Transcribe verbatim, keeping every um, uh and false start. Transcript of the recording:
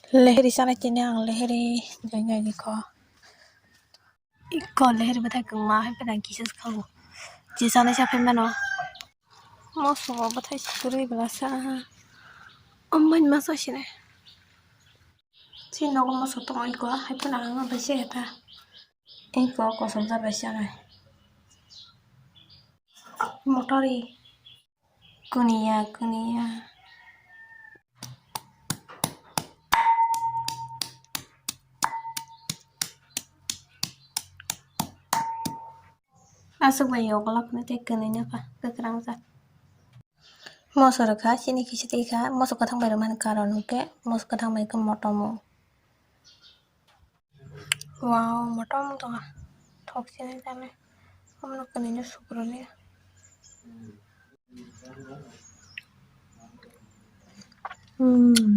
Leheri sana chini ang leheri jai jai ni kho. Iko leheri bwthai kwma hai bwthai kisa khago. Je sana sa phai mano. Moso bwthai sikiri bwlasa. Amai masa sini. Si nogo moso tongo iko hai phano ang bai se ta. Iko kosok jabai sanai. Motor i. Kuniya, kuniya. Aswk bai yogo lakno tei kwnwi no kha kwkhrang jak. Moso rwkha chini kisa twi kha, moso kwthang bai rwmani karon hwnkhe moso kwthang bai khe motom o. Wow, motom wng tongkha. Thok sini jani. Omono kwnwi no sukrwli. Hmm,